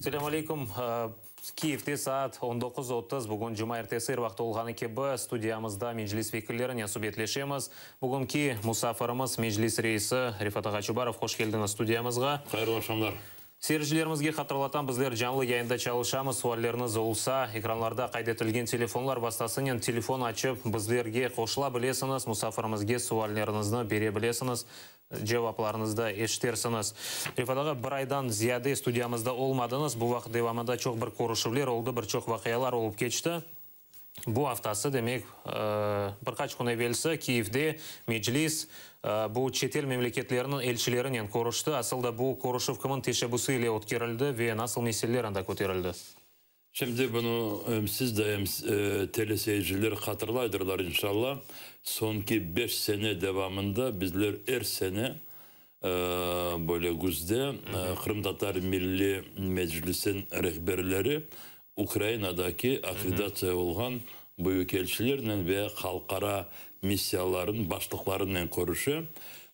Selâm aleyküm. Kiyevde saat 19:30, bugün cumaertesi, er vaqıt olğanı kibi, studiyamızda Meclis vekillerinen subetleşemiz. Bugünki musafirimiz Meclis reisi Refat ağa Çubarov. Hoş keldiñiz studiyamızğa. Hayırlı aqşamlar. Seyircilerimizge hatırlatam, bizler canlı yayında çalışamız. Sualleriñiz olsa, ekranlarda qayd etilgen telefonlar vastasınen telefon açıp, bizlerge qoşula bilesiñiz, musafirimizge sualleriñizni bere bilesiñiz. Cevaplarıñızı da eşitersiñiz. Refat ağa, bir aydan ziyade studiyamızda olmadıñız. Bu vaqıt devamında çoq bir körüşüvler oldı, bir çoq vaqialar olıp keçti. Bu aftası, demek, bir qaç kün evelsi Kiyevde Meclis bu çetel memleketleriniñ elçilerinen körüşti. Asıl da bu körüşüv kimin teşebbüsi ile ötkerildi ve nasıl meseleler anda köterildi? Şimdi bunı em siz de, em teleseyirciler hatırlaydırlar, inşallah. Soñki beş sene devamında bizler er sene böyle küzde Qırımtatar Milliy Meclisiniñ rehberleri Ukrainadaki akkreditatsiya olğan büyükelçilernen ve halqara missiyalarnıñ başlıqlarınen körüşe.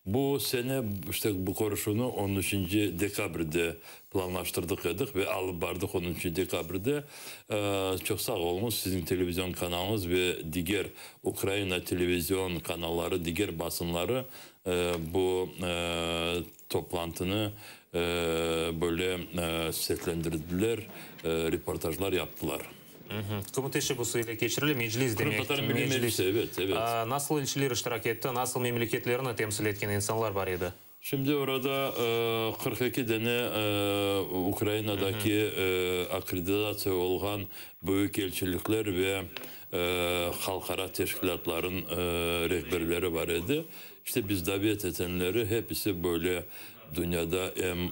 Bu sene işte bu körüşüvni on üçünci dekabrde planlaştırdıq edik ve alıp bardıq on üçünci dekabrde. Çoq sağ oluñız, siziñ televizion kanalıñız ve diger Ukraina televizion kanalları, diger basınları bu toplantını böyle seslendirdiler, reportajlar yaptılar. Kimin teşebbüsi ile keçirile? Meclis demek. Qırımtatar Milliy Meclisi, evet, evet. Nasıl elçiler iştirak etti? Nasıl memleketlerni temsil etken insanlar bar edi? Şimdi orada 42 dane Ukrainadaki akkreditatsiya olğan büyükelçilikler ve halqara teşkilâtlarıñ rehberleri bar edi. İşte biz davet etenleri hepisi böyle dünyada em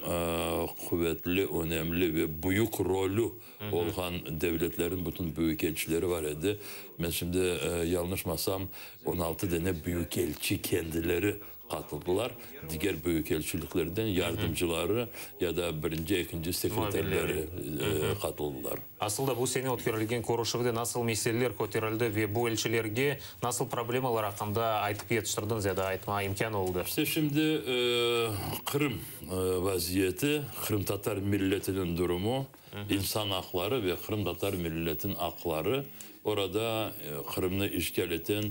quvetli, önemli ve büyük rolü olğan devletlerniñ bütün büyükelçileri bar edi. Men şimdi yañlışmasam, 16 dane büyükelçi kendileri qatıldılar, diger büyükelçiliklerden yardımcıları ya da birinci, ekinci sekreterleri qatıldılar. Asıl da bu sene ötkerilgen körüşüvde nasıl meseleler köterildi ve bu elçilerge nasıl problemalar aqqında aytıp yetiştirdiñiz ya da aytma imkân oldı? İşte şimdi Qırım vaziyeti, qırımtatar milletiniñ durumu, insan aqları ve qırımtatar milletiniñ aqları, orada Qırımnı işgal eten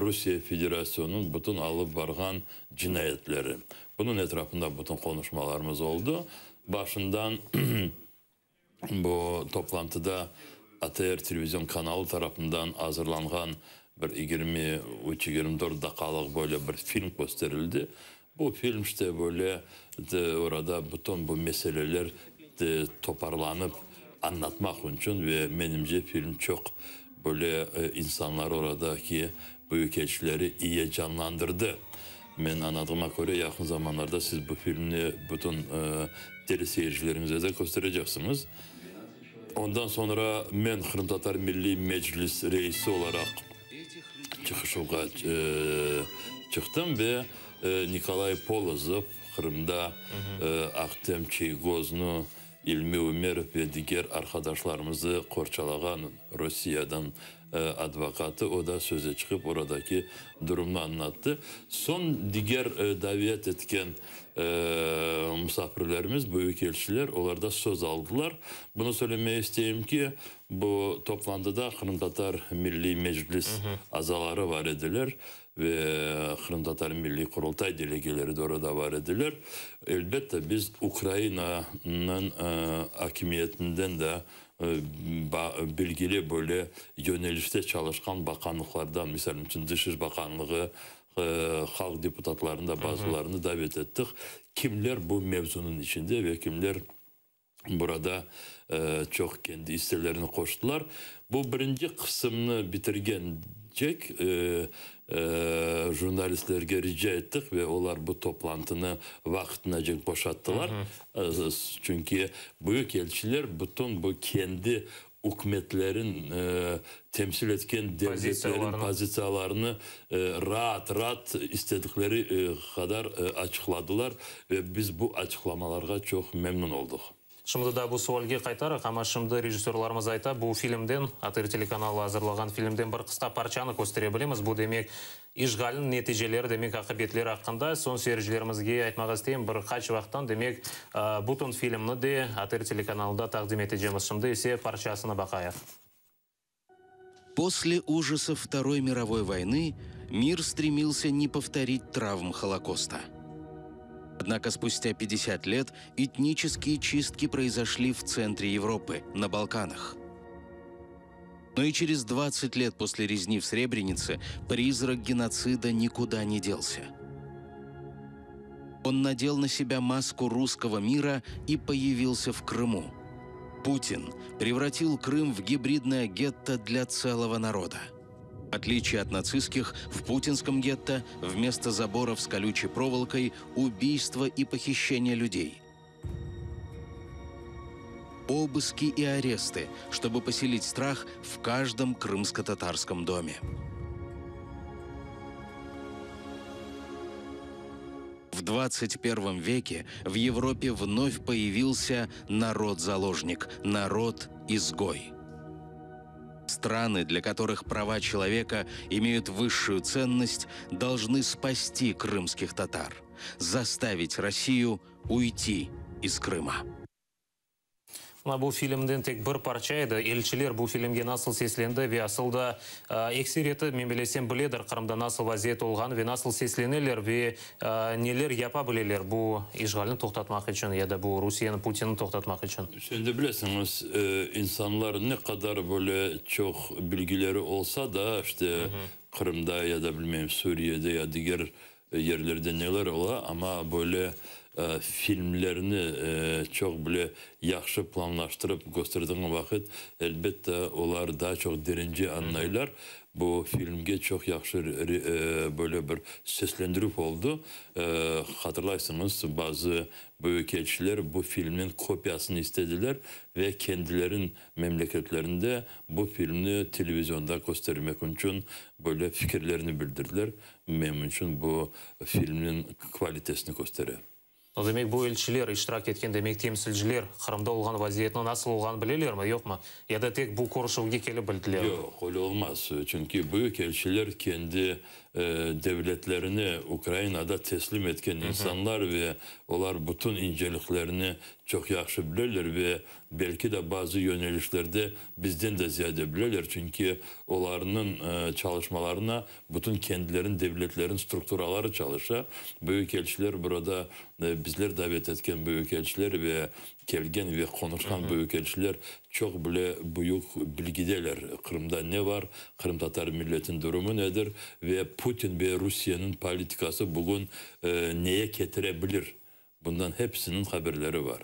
Rusiye Federasyonınıñ bütün alıp barğan cinayetleri. Bunıñ etrafında bütün qonuşmalarımız oldı. Başından bu toplantıda ATR televizion kanalı tarafından azırlanğan bir 23-24 daqqalıq böyle bir film kösterildi. Bu film işte böyle orada bütün bu meseleler toparlanıp añlatmaq içün ve menimce film çoq böyle insanlar oradaki büyükelçileri iyecanlandırdı. Men añladığıma köre, yaqın zamanlarda siz bu filmni bütün teleseyircilerimize de köstereceksiñiz. Ondan soñra men Qırımtatar Milliy Meclis reisi olaraq çıqışuvğa çıqtım ve Nikolay Polozov Qırımda Ahtem Çiygoznı, İlmi Ümerov ve diger arqadaşlarımızı qorçalağan Rossiyadan advokatı, o da söze çıqıp, oradaki durumnı añlattı. Soñ diger davet etken musafirlerimiz, büyükelçiler, olar da söz aldılar. Bunı söylemege isteyim ki, bu toplantıda Qırımtatar Milliy Meclis azaları bar ediler ve Qırımtatar Milliy Qurultay delegeleri de orada bar ediler. Elbette, biz Ukrainanıñ akimiyetinden de bilgili böyle yönelişte çalışqan baqanlıqlardan, misal içün, Dış iş baqanlığı, halq deputatlarını da bazılarını davet ettik. Kimler bu mevzunıñ içinde ve kimler burada çoq kendi isselerini qoştılar. Bu birinci qısımnı bitirgencek jurnalistlerge rica ettik ve olar bu toplantını vaqtınacek boşattılar. Çünki büyükelçiler bütün bu kendi ükümetlerin temsil etken devletlerin pozitsiyalarını raat-raat istedikleri qadar açıqladılar ve biz bu açıqlamalarğa çoq memnün oldıq. Şimdi da bu sualge qaytarıq, amma şimdi rejissörlarımız ayta, bu filmden, ATR telekanalı azırlağan filmden bir qısqa parçanı köstere bilemiz. Bu, demek, işğalniñ neticeleri, demek, aqibetleri aqqında. Soñ seyircilerimizge aytmağa isteyim, bir qaç vaqıttan, demek, bütün filmni de ATR telekanalında taqdim etecemiz. Şimdi ise parçasını baqayıq. После ужасов Второй мировой войны мир стремился не повторить травм Холокоста. Однако спустя 50 лет этнические чистки произошли в центре Европы, на Балканах. Но и через 20 лет после резни в Сребренице призрак геноцида никуда не делся. Он надел на себя маску русского мира и появился в Крыму. Путин превратил Крым в гибридное гетто для целого народа. В отличие от нацистских, в путинском гетто вместо заборов с колючей проволокой убийство и похищение людей. Обыски и аресты, чтобы поселить страх в каждом крымско-татарском доме. В 21 веке в Европе вновь появился народ-заложник, народ-изгой. Страны, для которых права человека имеют высшую ценность, должны спасти крымских татар, заставить Россию уйти из Крыма. Mına bu filmden tek bir parça edi. Elçiler bu filmge nasıl seslendi ve asıl da ekseriyeti, men bilesem, biledir Qırımda nasıl vaziyet olğanı ve nasıl sesleneler ve neler yapa bileler bu işğalni toqtatmaq içün ya da bu Rusiyeni, Putinni toqtatmaq içün. Şimdi bilesiñiz, insanlar ne qadar böyle çoq bilgileri olsa da, işte, Qırımda ya da, bilmeyim, Suriyede ya diger yerlerde neler ola, amma böyle filmlerni çoq bile yahşı planlaştırıp kösterdiğin vaqıt, elbette, olar daa çoq derince añlaylar. Bu filmge çoq yahşı böyle bir seslendirüv oldı. Hatırlaysıñız, bazı büyükelçiler bu filmniñ kopiyasını istediler ve kendileriniñ memleketlerinde bu filmni televizionda köstermek içün böyle fikirlerini bildirdiler. Menim içün bu filmniñ kvalitesini köstere. No, demek, bu elçiler iştirak etken, demek, temsilciler Qırımda olğan vaziyetni nasıl olğanını bilelermi, yoqmı? Ya da tek bu körüşüvge kelip bildilermi? Yoq, öyle olmaz. Çünki büyük elçiler kendi devletlerini Ukrainada teslim etken insanlar ve olar bütün inceliklerni çoq yahşı bileler ve belki de bazı yönelişlerde bizden de ziyade bileler, çünki olarnıñ çalışmalarına bütün kendileriniñ devletleriniñ strukturaları çalışa. Büyükelçiler burada bizler davet etken büyükelçiler ve kelgen ve qonuşqan büyükelçiler çoq bile büyük bilgideler, Qırımda ne bar, qırımtatar milletiniñ durumu nedir ve Putin ve Rusiyeniñ politikası bugün neye ketire bilir, bundan hepsiniñ haberleri bar.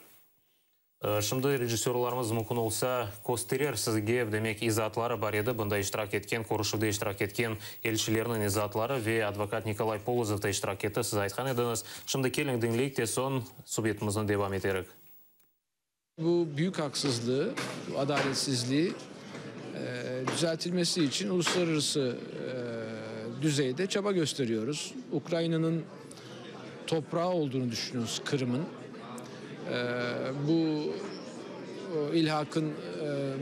Şimdi rejissörlarımız mümkün olsa kösterer sizge, demek, izaatları bar edi, bunda iştirak etken, körüşüvde iştirak etken elçilerniñ izaatları ve advokat Nikolay Polozov da iştirak etti, siz aytqan ediñiz. Şimdi keliñ diñleyik de soñ subetimizni devam eterik. Bu büyük haksızlığı, bu adaletsizliği düzeltilmesi için uluslararası düzeyde çaba gösteriyoruz. Ukrayna'nın toprağı olduğunu düşünüyoruz Kırım'ın. Bu ilhakın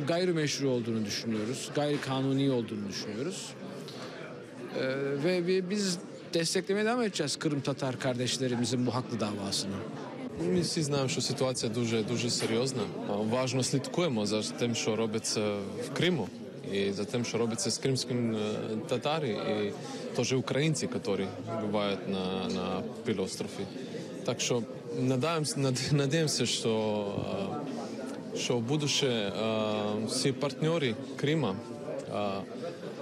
gayrimeşru olduğunu düşünüyoruz, gayri kanuni olduğunu düşünüyoruz. Ve biz desteklemeye devam edeceğiz Kırım Tatar kardeşlerimizin bu haklı davasını. Ми всі знаємо, що ситуація дуже дуже серйозна. Уважно слідкуємо за тим, що робиться в Криму, і за тим, що робиться з кримськими татари, і теж українці, які бувають на, на півострові. Так що надіємося, що, що в будуще всі партнери Крима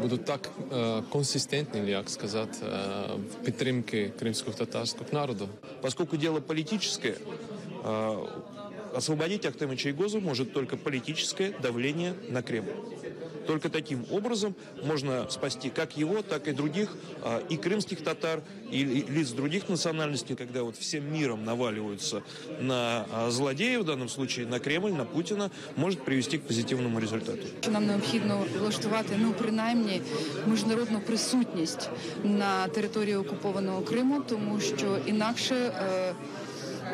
будуть так консистентні, як сказати, в підтримці кримського татарського народу. Поскольку дело политическое, освободить Ахтема Чийгоза может только политическое давление на Кремль. Только таким образом можно спасти как его, так и других, и крымских татар, и лиц других национальностей, когда вот всем миром наваливаются на злодеев, в данном случае на Кремль, на Путина, может привести к позитивному результату. Нам необхідно влаштувати, ну, принаймні міжнародну присутність на території окупованого Криму, тому що інакше е,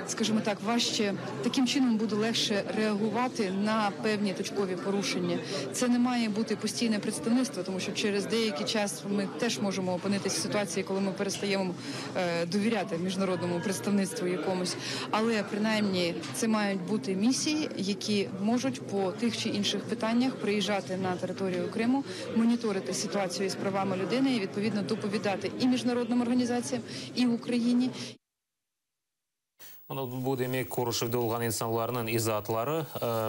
Скажімо так, важче таким чином буде легше реагувати на певні точкові порушення. Це не має бути постійне представництво, тому що через деякий час ми теж можемо опинитися в ситуації, коли ми перестаємо довіряти міжнародному представництву якомусь. Але принаймні це мають бути місії, які можуть по тих чи інших питаннях приїжджати на територію Криму, моніторити ситуацію із правами людини і відповідно доповідати і міжнародним організаціям, і Україні. Mına bu demek körüşüvde olğan insanlarnıñ izaatları.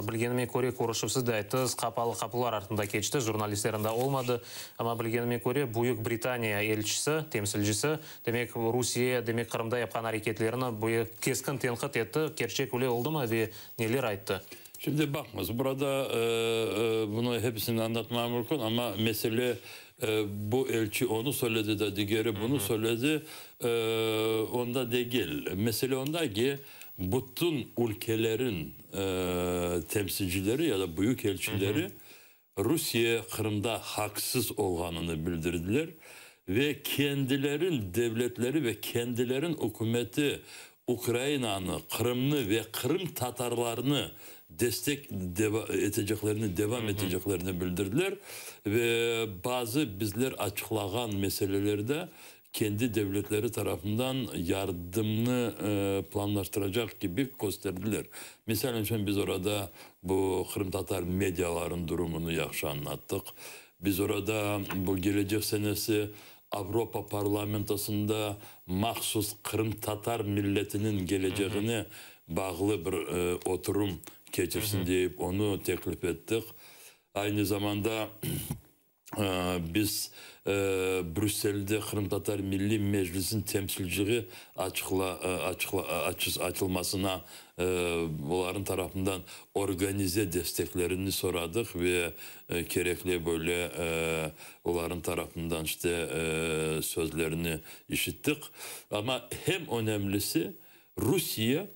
Bilgenime köre, körüşüv, siz de ayttıñız, qapalı qapılar artında keçti, jurnalistler anda olmadı. Amma bilgenime köre, Büyük Britaniya elçisi, temsilcisi, demek, Rusiye, demek, Qırımda yapqan areketlerini bu keskin tenqit etti. Kerçek öyle oldımı ve neler ayttı? Şimdi baqıñız, burada bunı hepsini anlatmam mümkün, amma mesele bu elçi onı söyledi de digeri bunı söyledi, onda degil. Mesele onda ki, bütün ülkelerin temsilcileri ya da büyük elçileri Rusiye Qırımda haqsız olğanını bildirdiler ve kendilerin devletleri ve kendilerin ükümeti Ukrainanı, Qırımnı ve Qırım tatarlarını destek eteceklerini, devam eteceklerini bildirdiler ve bazı bizler açıqlağan meselelerde kendi devletleri tarafından yardımnı planlaştıracaq kibi kösterdiler. Misal içün, biz orada bu qırımtatar mediaların durumını yahşı añlattıq. Biz orada bu gelecek senesi Avropa parlamentosında mahsus qırımtatar milletiniñ kelecegine bağlı bir oturum keçirsin deyip onı teklif ettik. Aynı zamanda biz Brüsselde Qırımtatar Milliy Meclisiniñ temsilciliği açıqla, açıqla, açılmasına olarnıñ tarafından organize desteklerini soradıq ve kerekli böyle olarnıñ tarafından işte sözlerini işittik. Amma hem önemlisi, Rusiye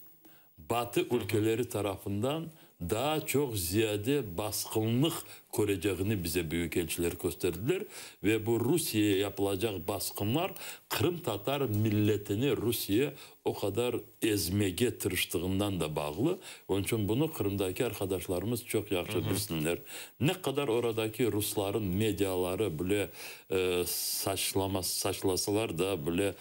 Batı ülkeleri tarafından daa çoq ziyade basqınlıq körecegini bize büyükelçiler kösterdiler ve bu Rusiyeye yapılacaq basqınlar qırımtatar milletini Rusiye o qadar ezmege tırıştığından da bağlı. Onıñ içün bunı Qırımdaki arqadaşlarımız çoq yahşı bilsinler. Ne qadar oradaki rusların mediaları bile saçlama saçlasalar da bile,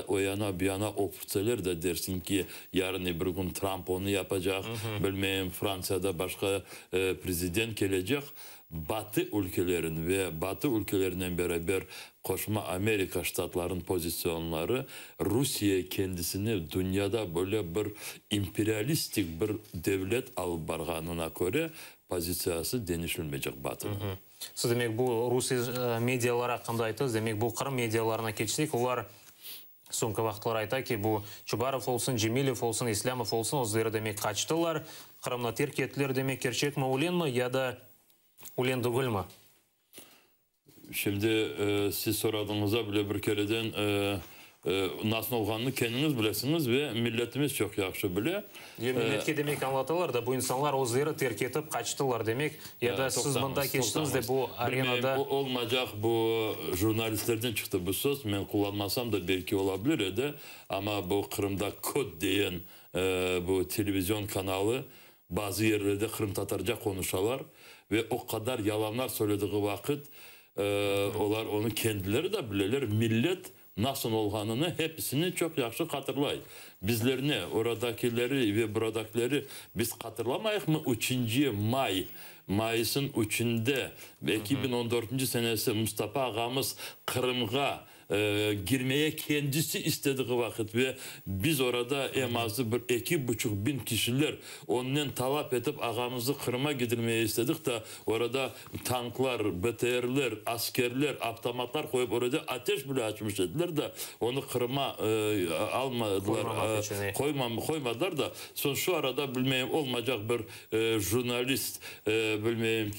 o yana bu yana öpürtseler de, dersiñ ki, yarın bir kün Tramp onı yapacaq, bilmeyim, Fransiyada başqa prezident kelecek, Batı ülkelerin ve Batı ülkelerinen beraber Qoşma Amerika Ştatlarınıñ pozisyonları Rusiye kendisini dünyada böyle bir imperialistik bir devlet alıp barğanına köre pozitsiyası deñişilmeycek Batınıñ. Siz demek bu rus mediaları aqqında ayttıñız, demek bu Qırım medialarına keçsek, olar soñki vaqıtlar ayta ki, bu Çubarov olsun, Cemilev olsun, İslâmov olsun, özleri demek qaçtılar, Qırımnı terk ettiler, demek kerçekmi, ölenmi ya da ölen degilmi? Şimdi siz soradığıñızda bile bir kereden nasıl olğanını kendiñiz bilesiñiz ve milletimiz çoq yahşı bile. Ya milletke demek añlatalar da, bu insanlar özleri terk etip qaçtılar demek, ya da siz mında keçtiñiz de bu arenada. Bilmeyim, olmaycaq, bu jurnalistlerden çıqtı bu söz, men qullanmasam da belki olabilir edi, amma bu Qırımda Kod deyen bu televizion kanalı bazı yerlerde qırımtatarca qonuşalar ve o qadar yalanlar söylediği vaqıt olar onı kendileri de bileler, millet nasıl olğanını hepsini çoq yahşı hatırlay. Bizlerni, oradakileri ve buradakileri biz hatırlamayıqmı 3 may, mayısın 3-ünde 2014 senesi Mustafa ağamız Qırımğa girmeye kendisi istediği vaqıt ve biz orada eñ azı bir 2,5 biñ kişiler onnen talap etip ağamıznı Qırımğa gidilmeye istedik da, orada tanklar, BTRler, askerler, avtomatlar qoyıp orada ateş bile açmış ediler da, onı Qırımğa almadılar, qoymadılar da. Soñ şu arada bilmeyim olmaycaq bir jurnalist bilmeyim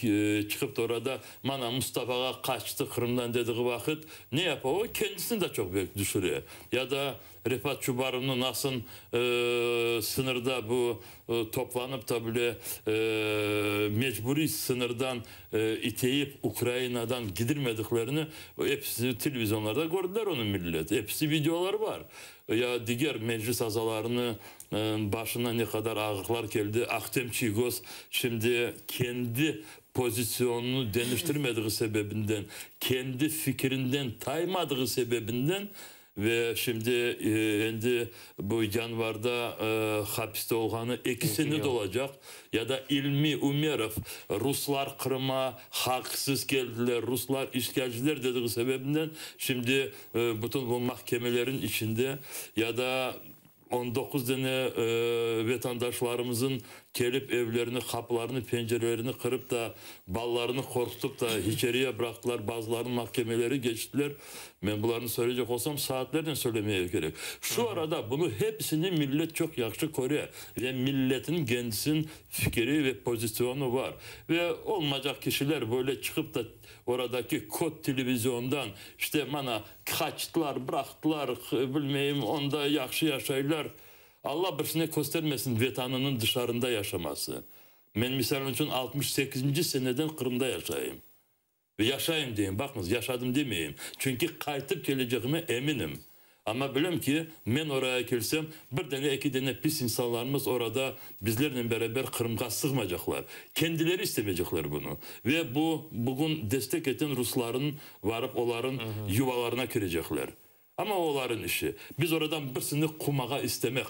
çıqıp da orada mana Mustafağa qaçtı Qırımdan dediği vaqıt ne yapa o? kendisini de çoq büyük düşüre. Ya da Refat Çubarovnı nasıl sıñırda bu toplanıp da bile mecburiy sıñırdan iteyip Ukrainadan gidirmediklerini episi televizionlarda kördiler onı millet. Episi videolar bar. Ya diger meclis azalarını başına ne qadar ağırlıqlar keldi. Ahtem Çiygoz şimdi kendi pozisyonını deñiştirmediği sebebinden, kendi fikirinden taymadığı sebebinden ve şimdi endi bu yanvarda hapiste olğanı 2 sene dolacaq. Ya da İlmi Umerov, ruslar Qırıma haqsız keldiler, ruslar işğalciler dediği sebebinden şimdi bütün bu mahkemelerin içinde ya da 19 dane vatandaşlarımızın kelip evlerini, qapılarını, pencerelerini qırıp da balalarını qorqutıp da içeriye bıraktılar, bazılarının mahkemeleri geçtiler. Men bularnı söyleyecek olsam saatlernen söylemeye kerek. Şu arada bunu hepsini millet çok yahşı köre ve milletin kendisinin fikri ve pozisyonu var. Ve olmayacak kişiler böyle çıkıp da oradaki kod televizyondan işte bana kaçtılar, bıraktılar, bilmeyim onda yahşı yaşaylar. Allah birisine göstermesin vatanının dışarında yaşaması. Men misal için 68. seneden Qırımda yaşayım. Ve yaşayım diyeyim, bakınız yaşadım demeyeyim. Çünkü qaytıp keleceğime eminim. Ama bilem ki men oraya kelsem bir dane iki dane pis insanlarımız orada bizlerle beraber Qırımğa sığmayacaklar. Kendileri istemeyecekler bunu. Ve bu bugün destek eten Rusların varıp onların yuvalarına girecekler. Ama onların işi. Biz oradan birisini qumağa istemek.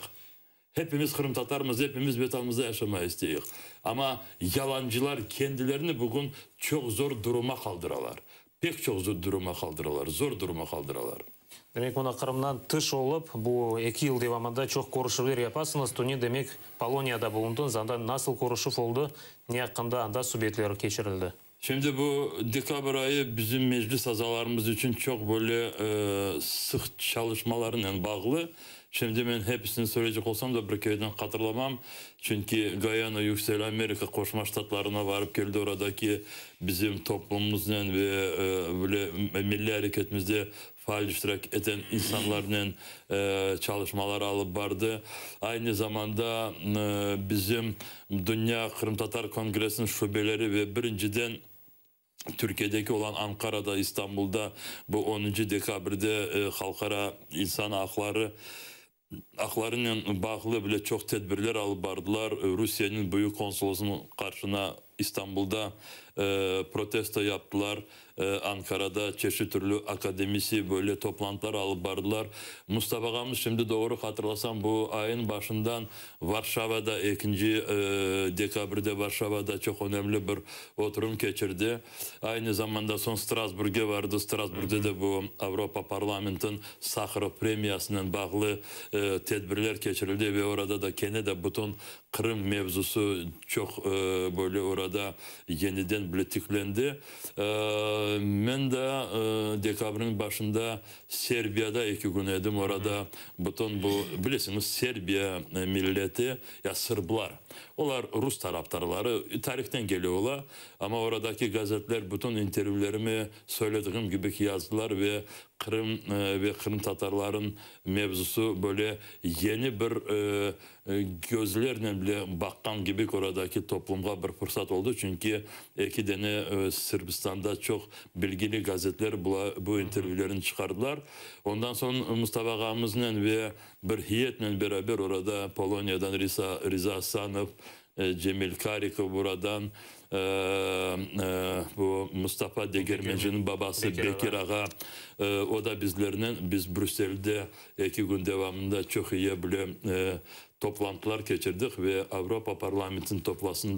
Hepimiz Qırım Tatarmız, hepimiz vatanımızda yaşamayı isteyik. Ama yalancılar kendilerini bugün çok zor duruma kaldıralar. Pek çok zor duruma kaldıralar, zor duruma kaldıralar. Demek mına Qırımdan tış olıp, bu 2 yıl devamında çoq körüşüvler yapasıñız. Tünevin demek Poloniyada bulundıñız. Anda nasıl körüşüv oldı, ne aqqında anda subetler keçirildi? Şimdi bu dekabr ayı bizim meclis azalarımız için çok böyle sıq çalışmalarla bağlı. Şimdi men hepsini söyleyecek olsam da bir kereden hatırlamam. Çünkü Gayana Yüksel Amerika Qoşma Ştatlarına varıp keldi oradaki bizim toplumumuzla ve böyle milli hareketimizde faal iştirak eden insanlarla çalışmalar alıp bardı. Aynı zamanda bizim Dünya Qırım Tatar Kongresi'nin şubeleri ve birinciden Türkiye'deki olan Ankara'da, İstanbul'da bu 10. dekabrde halqara insan aqları aqlarınen bağlı bile çoq tedbirler alıp bardılar. Rusiyenin büyük konsolosunun qarşına İstanbul'da protesto yaptılar. Ankara'da çeşit türlü akademisi böyle toplantılar alıp bardılar. Mustafa ağamız şimdi doğru hatırlasam bu ayın başından Varşava'da 2. dekabrde Varşava'da çok önemli bir oturum keçirdi. Aynı zamanda son Strasburg'e vardı. Strasburg'da da bu Avropa Parlament'in Sakharov premiyasından bağlı tedbirler keçirildi ve orada da kene de bütün Qırım mevzusu çok böyle orada yeniden bile tiklendi. Men de dekabrın başında Serbiyada 2 gün edim. Orada bütün bu bilesiniz Serbiya milleti ya Sırblar. Olar Rus taraftarları tarihten geliyorlar. Ama oradaki gazetler bütün intervyulerimi söylediğim gibi ki yazdılar ve Qırım ve Qırım Tatarların mevzusu böyle yeni bir gözlerle bile baqqan gibi oradaki toplumğa bir fırsat oldu. Çünkü iki dane Sırbistan'da çok bilgili gazetler bu, bu intervyulerini çıkardılar. Ondan sonra Mustafa ağamızla ve bir heyetle beraber orada Polonya'dan Riza, Riza Asanov, Cemil Karikov buradan bu Mustafa Degermenci'nin babası Bekir Bekir Ağa o da bizlerle biz Brüksel'de 2 gün devamında çok iyi bile toplantılar keçirdik ve Avropa Parlamentinin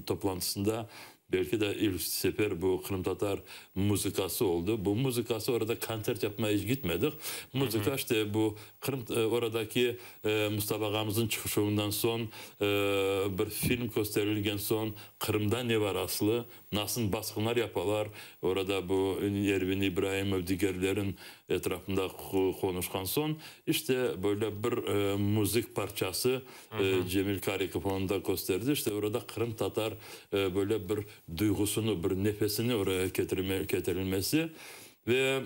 toplantısında belki de ilk sefer bu Qırım Tatar muzıkası oldu. Bu muzıkası orada konsert yapmaya hiç gitmedik. Muzıka işte bu Qırım oradaki Mustafa ağamızın çıkışından son bir film gösterilgen son Qırımda ne var aslı, nasıl baskınlar yapalar. Orada bu Ervin İbrahimov digerlerin etrafında konuşkan son işte böyle bir müzik parçası Cemil Karikov onu da gösterdi. İşte orada Qırım Tatar böyle bir duygusunu, bir nefesini oraya getirilmesi ve.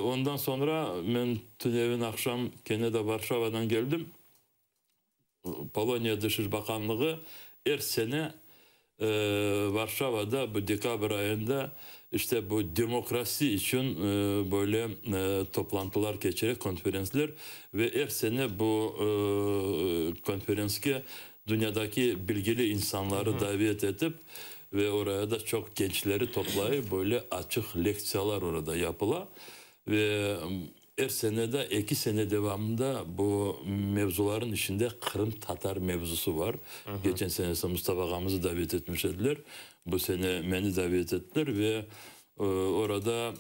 ondan soñra men tünevin aqşam kene de Varşavadan keldim. Poloniya Dış iş bakanlığı er sene Varşavada bu dekabr ayında işte bu demokrasi içün böyle toplantılar keçire, konferentsler ve er sene bu konferentske dünyadaki bilgili insanları davet etip ve oraya da çoq gençleri toplayıp böyle açıq lektsiyalar orada yapıla ve Er sene de, eki sene devamında bu mevzuların içinde qırımtatar mevzusı var. Geçen senesi Mustafa ağamızı davet etmiş ediler. Bu sene meni davet ettiler ve orada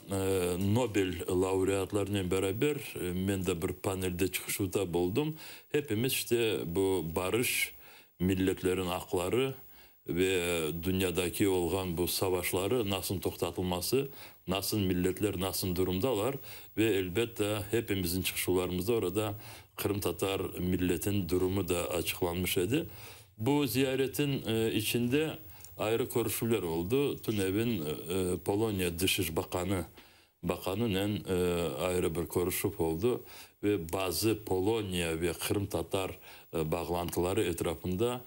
Nobel laureatlarınen beraber men de bir panelde çıqışuvda boldum. Hepimiz işte bu barış, milletlerin aqları, Ve dünyadaki olğan bu savaşları nasıl toqtatılması, nasıl milletler nasıl durumdalar ve elbette hepimizin çıqışuvlarımızda orada qırımtatar milletin durumı da açıqlanmış edi. Bu ziyaretin içinde ayrı körüşüvler oldı. Tünevin Poloniya Dış baqanı Baqanınen ayrı bir körüşüv oldı ve bazı Poloniya ve qırımtatar bağlantıları etrafında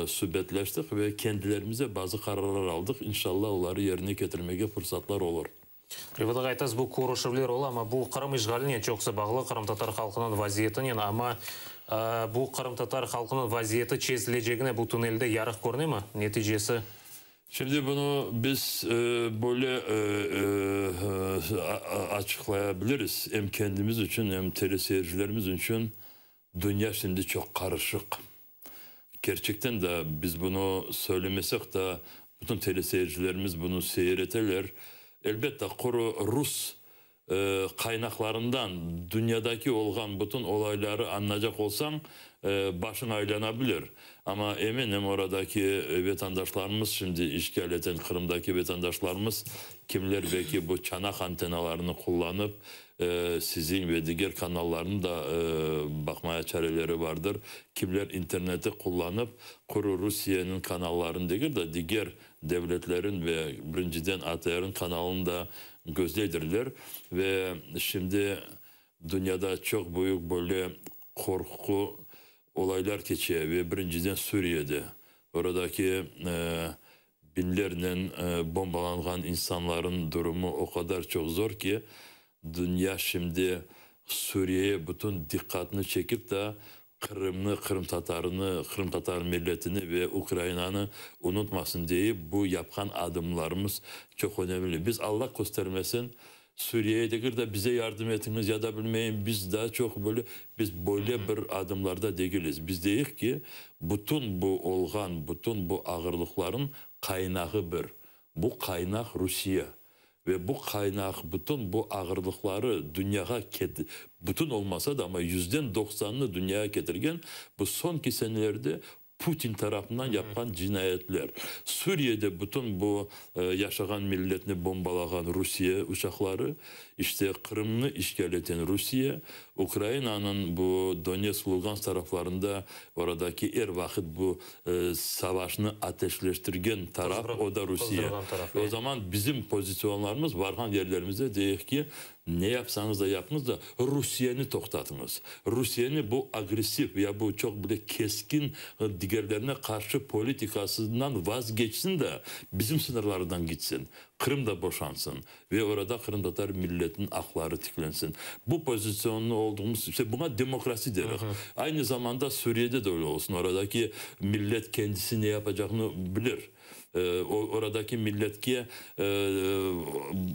subetleştik ve kendilerimize bazı qararlar aldıq, inşallah oları yerine ketirmege fırsatlar olur. Refat ağa, aytasız, bu körüşüvler ola, amma bu Qırım işğalinen çoqusı bağlı, qırımtatar halqınıñ vaziyetinen, amma bu qırımtatar halqınıñ vaziyeti çezilecegine bu tünelde yarıq körünemi, neticesi? Şimdi bunı biz böyle açıqlaya biliriz, em kendimiz içün, em teleseyircilerimiz içün, dünya şimdi çoq qarışıq. Kerçekten de, biz bunı söylemesek de, bütün teleseyircilerimiz bunı seyir eteler. Elbette, quru rus qaynaqlarından dünyadaki olğan bütün olayları añlaycaq olsañ, başıñ aylana bilir. Amma eminim, oradaki vetandaşlarımız, şimdi işğal eten Qırımdaki vetandaşlarımız, kimler belki bu çanaq antennalarını qullanıp, siziñ ve diger kanallarnı da baqmaya çareleri vardır, kimler interneti qullanıp, quru Rusiyeniñ kanallarını degil de, diger devletlerin ve birinciden ATRniñ kanalını da gözleydirler ve şimdi dünyada çoq büyük böyle qorqu olaylar keçe ve birinciden Suriyede oradaki biñlernen bombalanğan insanların durumu o qadar çoq zor ki, dünya şimdi Suriyeye bütün diqqatını çekip da Qırımnı, qırımtatarını, qırımtatar milletini ve Ukrainanı unutmasın deyip bu yapqan adımlarımız çoq önemli. Biz Alla köstermesin, Suriyeye degil de bize yardım etiñiz ya da bilmeyim biz daa çoq böyle, biz böyle bir adımlarda degiliz. Biz deyik ki, bütün bu olğan, bütün bu ağırlıqların qaynağı bir. Bu qaynaq Rusiye. Ve bu qaynaq bütün bu ağırlıqları dünyağa bütün olmasa da, amma yüzden doqsanını dünyağa ketirgen bu soñki senelerde Putin tarafından yapqan cinayetler. Suriyede bütün bu yaşağan milletni bombalağan Rusiye uçaqları, işte Qırımnı işğal eten Rusiye, Ukrainanıñ bu Donetsk, Lugansk taraflarında oradaki er vaqıt bu savaşnı ateşleştirgen taraf, o da Rusiye. O zaman bizim pozisyonlarımız, varğan yerlerimizde deyik ki, ne yapsañız da yapıñız da, Rusiyeni toqtatıñız. Rusiyeni bu agressiv ya bu çoq bile keskin digerlerine qarşı politikasından vazgeçsin de, bizim sıñırlardan gitsin, Qırım da boşansın. Ve orada qırımtatar milletiniñ aqları tiklensin. Bu pozisyonlı olduğumuz, işte buña demokrasi deriz. Aynı zamanda Suriyede de öyle olsun. Oradaki millet kendisi ne yapacağını bilir. Oradaki milletke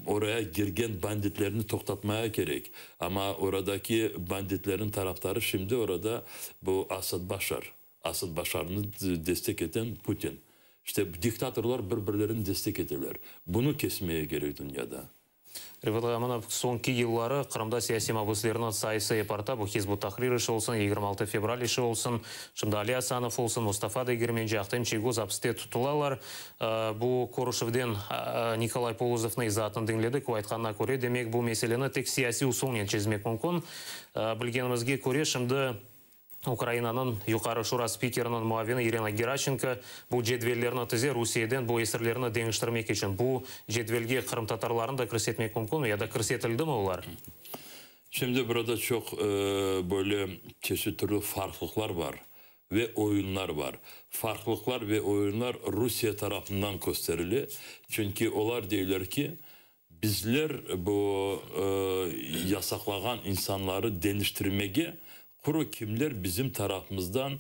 oraya girgen banditlerni toqtatmaya kerek. Amma oradaki banditlerniñ tarafdarı şimdi orada bu Asad Başar. Asad Başarnı destek eten Putin. İşte diktatorlar bir-birlerini destek eteler. Bunı kesmeye kerek dünyada. Refat ağa, mına soñki yılları Qırımda siyasiy mabüslerniñ sayısı ep arta. Bu Hizb ut-Tahrir işi olsun, 26 fevral işi olsun, şimdi Ali Asanov olsun, Mustafa Degermenci, Ahtem Çiygoz apiste tutulalar. Bu körüşüvden Nikolay Polozovnıñ izaatını diñledik. O aytqanına köre, demek, bu meseleni tek siyasiy usulnen çezmek mümkün. Bilgenimizge köre, şimdi. Ukrainanıñ Yuqarı Şura spikeriniñ muavini İrina Geraşçenko bu cedvellerni tize, Rusiyeden bu esirlerni deñiştirmek içün. Bu cedvelge qırımtatarlarnı da kirsetmek mümkünmi ya da kirsetildimi olar? Şimdi burada çoq böyle çeşit türlü farqlıqlar bar ve oyunlar bar. Farqlıqlar ve oyunlar Rusiye tarafından kösterile, çünki olar deyler ki, bizler bu yasaqlağan insanları deñiştirmege quru kimler bizim tarafımızdan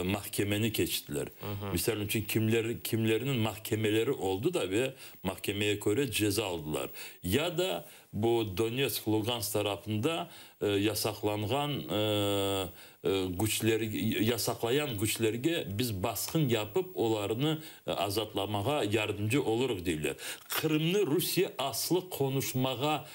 mahkemeni keçtiler. Misal içün, kimler, kimlerniñ mahkemeleri oldı da ve mahkemeye köre ceza aldılar. Ya da bu Donetsk, Lugansk tarafında yasaqlanğan küçler, yasaqlayan küçlerge biz basqın yapıp, olarnı azatlamağa yardımcı olurıq, deyler. Qırımnı Rusiye aslı qonuşmağa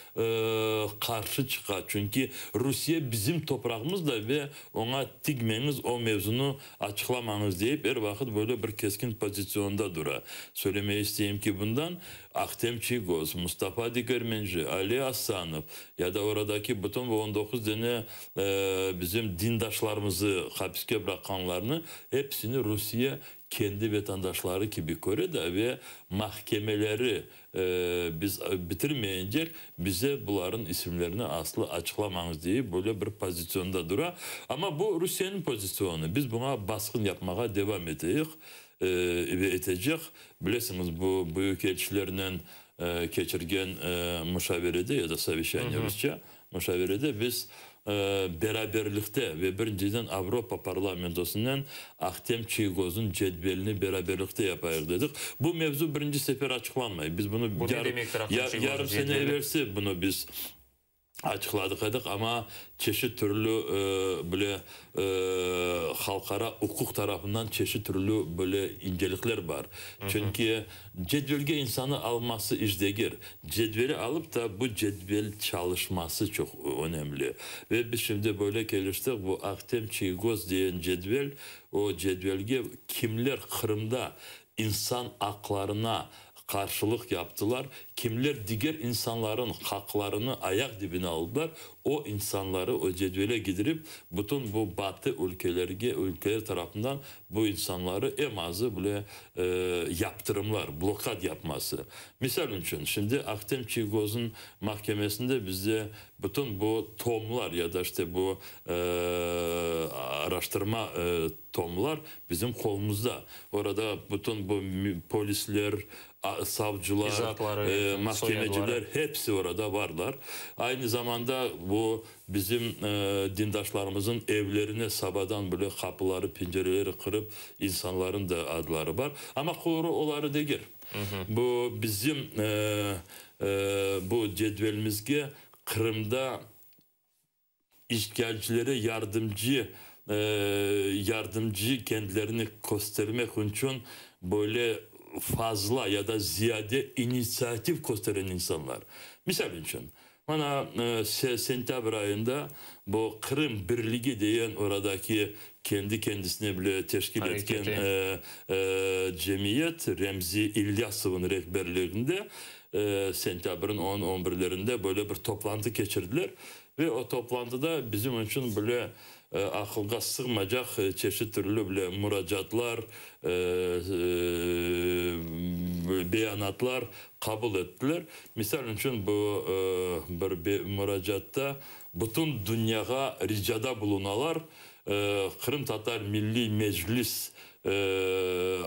qarşı çıqa, çünki Rusiye bizim toprağımız da ve oña tigmeñiz, o mevzunı açıqlamañız deyip, er vaqıt böyle bir keskin pozitsionda dura. Söylemege isteyim ki, bundan Ahtem Çiygoz, Mustafa Degermenci, Ali Asanov ya da oradaki bütün bu 19 dene bizim dindaşlarımızı hapiske bıraqqanlarnı episini Rusiye kendi vatandaşları kibi köre de ve mahkemeleri biz bitirmeyince bize buların isimlerini aslı açıqlamañız deyip böyle bir pozitsionda dura. Amma bu Rusiyeniñ pozitsionı. Biz buña basqın yapmağa devam eteyik ve etecek. Bilesiñiz, bu büyükelçilernen keçirgen muşaverede ya da совещание rusça, muşaverede biz beraberlikte ve birinciden Avropa parlamentosınen Ahtem Çiygoznıñ cedvelini beraberlikte yapayıq dedik. Bu mevzu birinci sefer açıqlanmay. Biz bunı Bu ne demektir Ahtem Çiygoznıñ yarım sene cedveli? evelsi bunı biz açıqladıq edik, amma çeşit türlü bile halqara uquq tarafından çeşit türlü böyle incelikler bar. Çünki cedvelge insanı alması iş degil. Cedveli alıp da bu cedvel çalışması çoq önemli. Ve biz şimdi böyle keliştik, bu Ahtem Çiygoz degen cedvel, o cedvelge kimler Qırımda insan aqlarına qarşılıq yaptılar, kimler diger insanların haqlarını ayaq dibine aldılar, o insanları o cedvele gidirip, bütün bu batı ülkelerge, ülkeler tarafından bu insanları em azı bile yaptırımlar, blokad yapması. Misal içün, şimdi Ahtem Çiygoznıñ mahkemesinde bizde bütün bu tomlar ya da işte bu araştırma tomlar bizim qolumızda. Orada bütün bu polisler, savcılar, İzaatları, mahkemeciler soyadları. hepsi orada varlar. Aynı zamanda bu bizim dindaşlarımızın evlerine sabadan bile qapıları, pencereleri qırıp insanların da adları bar. Amma quru oları degil. Bu bizim bu cedvelimizge Qırımda işgalcilere yardımcı yardımcı kendilerini köstermek içün böyle fazla ya da ziyade inisiativ kösteren insanlar. Misal içün, mana sentyabr ayında bu Qırım Birligi degen oradaki kendi kendisine bile teşkil etken cemiyet Remzi İlyasovnıñ rehberliginde sentâbrniñ 10-11lerinde böyle bir toplantı keçirdiler ve o toplantıda bizim içün bile aqılğa sığmaycaq çeşit türlü bile muracaatlar, beyanatlar qabul ettiler. Misal içün, bu bir muracaatta bütün dünyağa ricada bulunalar, Qırımtatar Milliy Meclis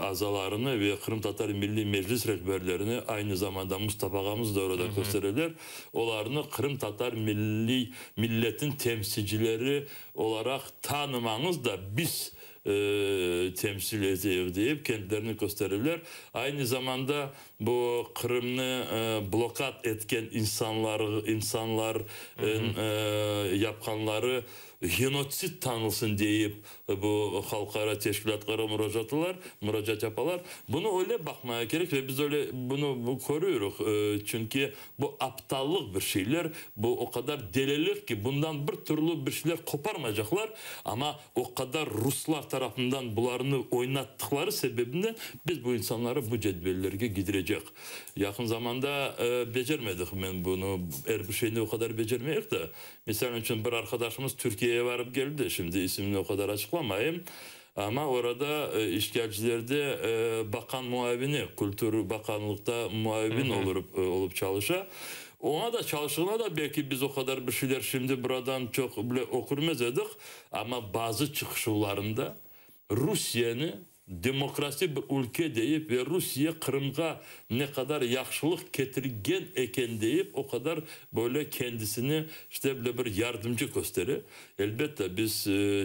azalarını ve Qırımtatar Milliy Meclis rehberlerini, aynı zamanda Mustafa ağamız da orada köstereler, olarnı qırımtatar milliy milletin temsilcileri olaraq tanımañız da biz temsil eteyik deyip kendilerini köstereler. Aynı zamanda bu Qırımnı blokad etken insanlar insanlar yapqanları genotsid tanılsın deyip bu halqara teşkilâtlara muracaatlar, muracaat yapalar. Bunı öyle baqmaya kerek ve biz öyle bunı körüyoruz. Çünki bu aptallıq bir şeyler, bu o qadar delilik ki, bundan bir türlü bir şeyler qoparmaycaqlar, amma o qadar ruslar tarafından bularnı oynattıqları sebebinden biz bu insanları bu cedvellerge gidirecek. becerecek. Yaqın zamanda becermedik, men bunı, er bir şeyni o qadar becermeyik de. Misal içün, bir arqadaşımız Türkiyege barıp keldi, şimdi isimini o qadar açıqlamayım, amma orada işğalcilerde baqan muavini, kültür baqanlıqta muavin olıp çalışa. Oña da çalışığına da belki biz o qadar bir şeyler şimdi buradan çoq bile ökürmez edik, amma bazı çıqışuvlarında Rusiyeni demokrasi bir ülke deyip ve Rusiye Qırımğa ne qadar yahşılıq ketirgen eken deyip o qadar böyle kendisini işte bile bir yardımcı köstere. Elbette, biz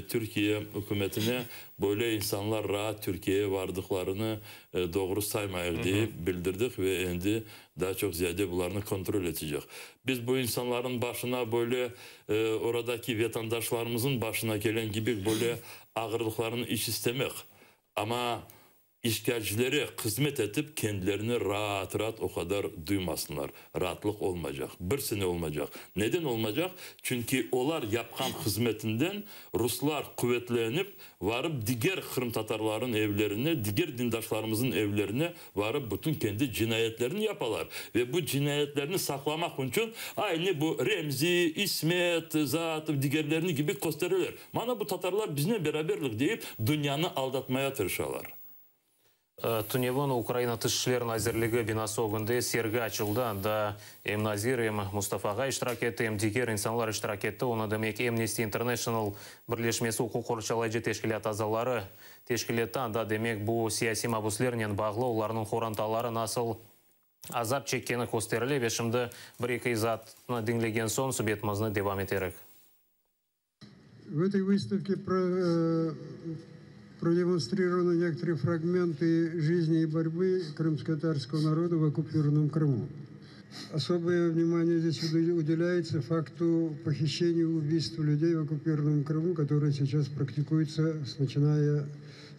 Türkiye ükümetine böyle insanlar raat Türkiyeye vardıqlarını doğru saymayıq deyip bildirdik ve endi daa çoq ziyade bularnı kontrol etecek. Biz bu insanların başına böyle oradaki vatandaşlarımızın başına kelen kibi böyle ağırlıqlarını iç istemek. Amma işğalcilere hızmet etip kendilerini raat-raat o qadar duymasınlar. Raatlıq olmaycaq. Bir sene olmaycaq. Neden olmaycaq? Çünki olar yapqan hızmetinden ruslar quvetlenip varıp diger qırımtatarların evlerine, diger dindaşlarımızın evlerine varıp bütün kendi cinayetlerini yapalar. Ve bu cinayetlerini saqlamaq içün aynı bu Remzi, İsmet, Zaatov, digerlerini kibi köstereler. Mana bu tatarlar biznen beraberlik deyip dünyanı aldatmaya tırışalar. Tünevin Ukraina Tış işler nazirligi binası ögünde sergi açıldı. Anda em nazir, em Mustafa ağa iştirak etti, em diger insanlar iştirak etti. Onı, demek, Amnesty International birleşmesi uquq qorçalayıcı teşkilât azaları teşkil etti. Anda, demek, bu siyasiy mabüslernen bağlı olarnıñ qorantaları nasıl azap çekkeni kösterile ve şimdi bir-eki izaatnı diñlegen soñ subetimizni devam eterik. В этой выставке продемонстрированы некоторые фрагменты жизни и борьбы крымско-татарского народа в оккупированном Крыму. Особое внимание здесь уделяется факту похищения и убийства людей в оккупированном Крыму, которое сейчас практикуется, начиная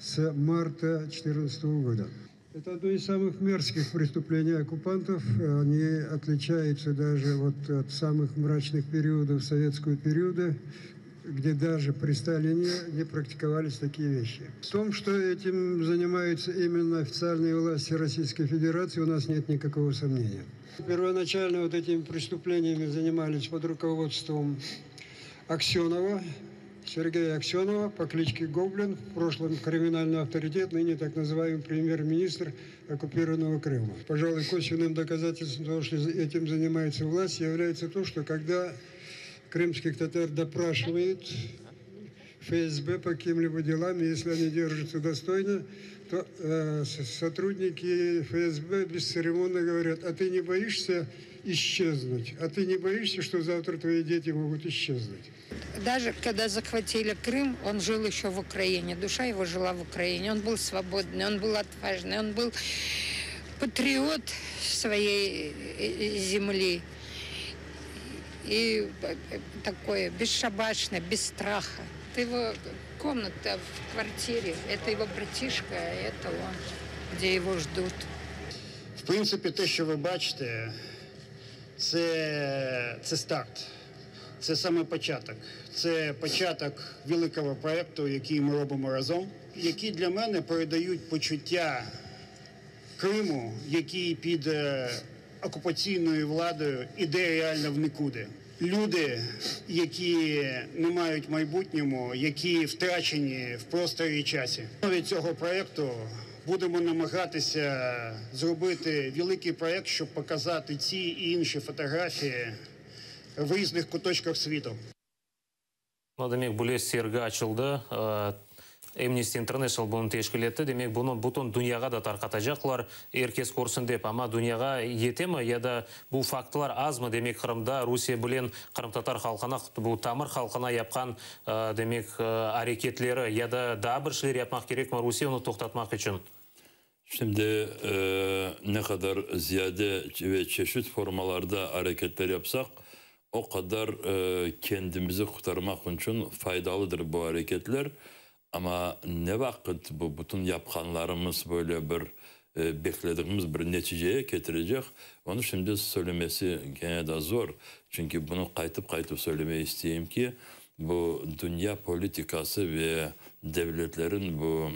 с марта 2014 года. Это одно из самых мерзких преступлений оккупантов. Они отличаются даже вот от самых мрачных периодов советского периода, где даже при Сталине не практиковались такие вещи. В том, что этим занимаются именно официальные власти Российской Федерации, у нас нет никакого сомнения. Первоначально вот этими преступлениями занимались под руководством Аксенова, Сергея Аксенова по кличке Гоблин, в прошлом криминальный авторитет, ныне так называемый премьер-министр оккупированного Крыма. Пожалуй, косвенным доказательством того, что этим занимается власть, является то, что когда крымских татар допрашивают ФСБ по каким-либо делам, если они держатся достойно, то сотрудники ФСБ бесцеремонно говорят: а ты не боишься исчезнуть? А ты не боишься, что завтра твои дети могут исчезнуть? Даже когда захватили Крым, он жил еще в Украине. Душа его жила в Украине. Он был свободный, он был отважный, он был патриот своей земли. И такое бесшабашное, без страха. Это его комната в квартире, это его братишка, это он, где его ждут. В принципі, те, що ви бачите, це старт, це саме початок. Це початок великого проєкту, який ми робимо разом, які для мене передають почуття Криму, який під окупаційною владою іде реально в нікуди. Люди, які не мають майбутньому, які втрачені в просторі і часі. Від цього проєкту будемо намагатися зробити великий проєкт, щоб показати ці і інші фотографії в різних куточках світу. Demek, böyle sergi açıldı. Amnesty International bunı teşkil etti. Demek, bunı bütün dünyağa da tarqatacaqlar. Er kes körsin dep. Amma dünyağa yetemi ya da bu faktlar azmı? Demek, Qırımda Rusiye bilen qırımtatar halqına, bu tamır halqına yapqan, demek, areketleri ya da daa bir şeyler yapmaq kerekmi Rusiye onı toqtatmaq içün? Şimdi ne qadar ziyade ve çeşit formalarda areketler yapsaq, o qadar kendimizi qurtarmaq içün faydalıdır bu areketler. Amma ne vaqıt bu bütün yapqanlarımız böyle bir beklediğimiz bir neticeye ketirecek, onı şimdi söylemesi gene de zor. Çünki bunı qaytıp-qaytıp söylemeye isteyim ki, bu dünya politikası ve devletlerin bu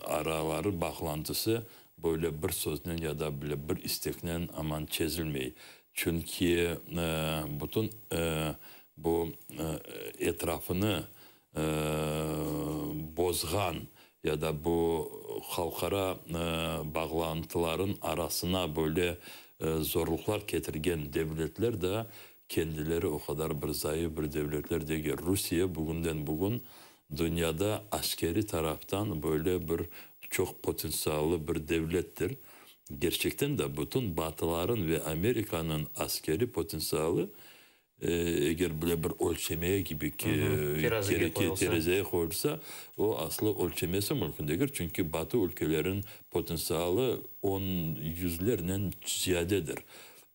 araları bağlantısı. böyle bir söznen ya da bile bir isteknen aman çezilmey. Çünki bütün bu etrafını bozğan ya da bu halqara bağlantıların arasına böyle zorluqlar ketirgen devletler de kendileri o qadar bir zayıf bir devletler degil. Rusiye bugünden bugün dünyada askeriy taraftan böyle bir çoq potentsiallı bir devlettir. Gerçekten de bütün Batıların ve Amerikanıñ askeriy potentsialı eger böyle bir ölçemeye kibi kereke terezeye qoyulsa, o aslı ölçemesi mümkün degil, çünki Batı ülkelerin potentsialı on yüzlernen ziyadedir.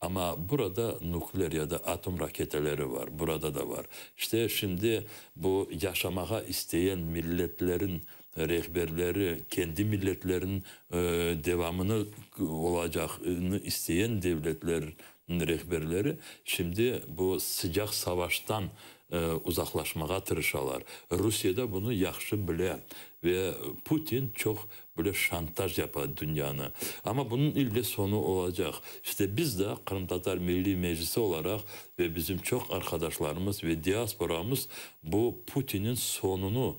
Amma burada nukleer ya da atom raketeleri var, burada da var. İşte şimdi bu yaşamağa isteyen milletlerin rehberleri, kendi milletleriniñ devamını olacağını isteyen devletlerniñ rehberleri şimdi bu sıcaq savaştan uzaqlaşmağa tırışalar. Rusiye de bunı yahşı bile ve Putin çoq Böyle şantaj yapa dünyanı. Amma bunıñ ille soñu olacaq. İşte biz de Qırımtatar Milliy Meclisi olaraq ve bizim çoq arqadaşlarımız ve diasporamız bu Putinniñ soñunı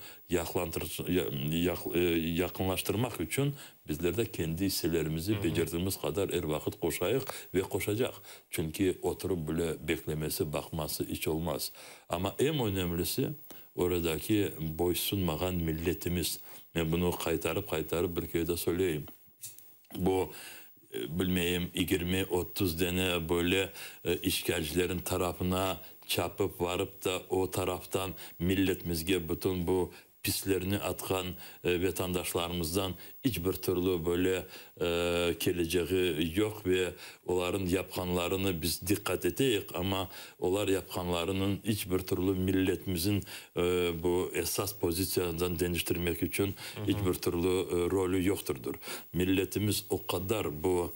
yaqınlaştırmaq içün bizler de kendi isselerimizi becerdigimiz qadar er vaqıt qoşayıq ve qoşacaq. Çünki oturıp böyle beklemesi, baqması iç olmaz. Amma eñ önemlisi, Oradaki boysunmağan milletimiz, men bunı qaytarıp-qaytarıp bir kere de söyleyim, bu, bilmeyim, yigirmi, 30 dene böyle işgalcilerin tarafına çapıp varıp da o taraftan milletimizge bütün bu pislerini atqan vetandaşlarımızdan İç bir türlü böyle keleceği yoq ve olarıñ yapqanlarını biz diqqat eteyik, amma olar yapqanlarınıñ iç bir türlü milletimizin bu esas pozitsiyadan deñiştirmek içün iç bir türlü rolü yoqtırdır. Milletimiz o qadar bu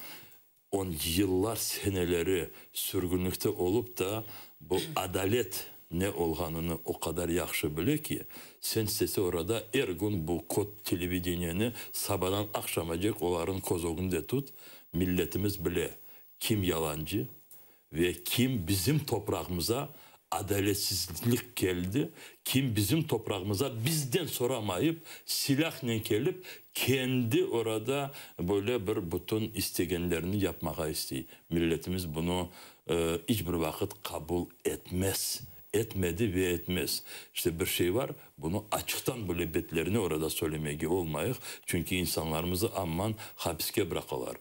on yıllar, seneleri sürgünlikte olıp da, bu adalet ne olğanını o qadar yahşı bile ki, sen istese orada er kün bu kod televideniyeni sabadan aqşamacek olarnıñ köz ögünde tut, milletimiz bile kim yalancı ve kim bizim toprağımıza adaletsizlik keldi, kim bizim toprağımıza bizden soramayıp silâhnen kelip kendi orada böyle bir bütün istegenlerini yapmağa istey. Milletimiz bunı iç bir vaqıt qabul etmez, etmedi ve etmez. İşte bir şey bar, bunı açıqtan böyle betlerine orada söylemege olmayıq, çünki insanlarımızı amman hapiske bıraqalar.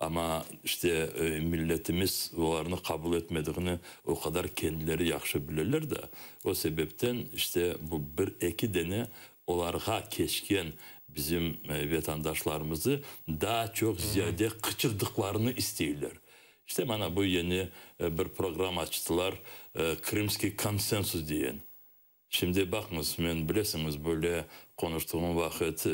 Amma işte milletimiz olarnı qabul etmediğini o qadar kendileri yahşı bileler de, o sebepten işte bu bir-eki dene olarğa keçken bizim vetandaşlarımızı daa çoq ziyade qıçırdıqlarını isteyler. İşte mana bu yeni bir program açtılar, Krımskiy konsensus diyen. Şimdi baqıñız, men, bilesiñiz, böyle qonuştığım vaqıt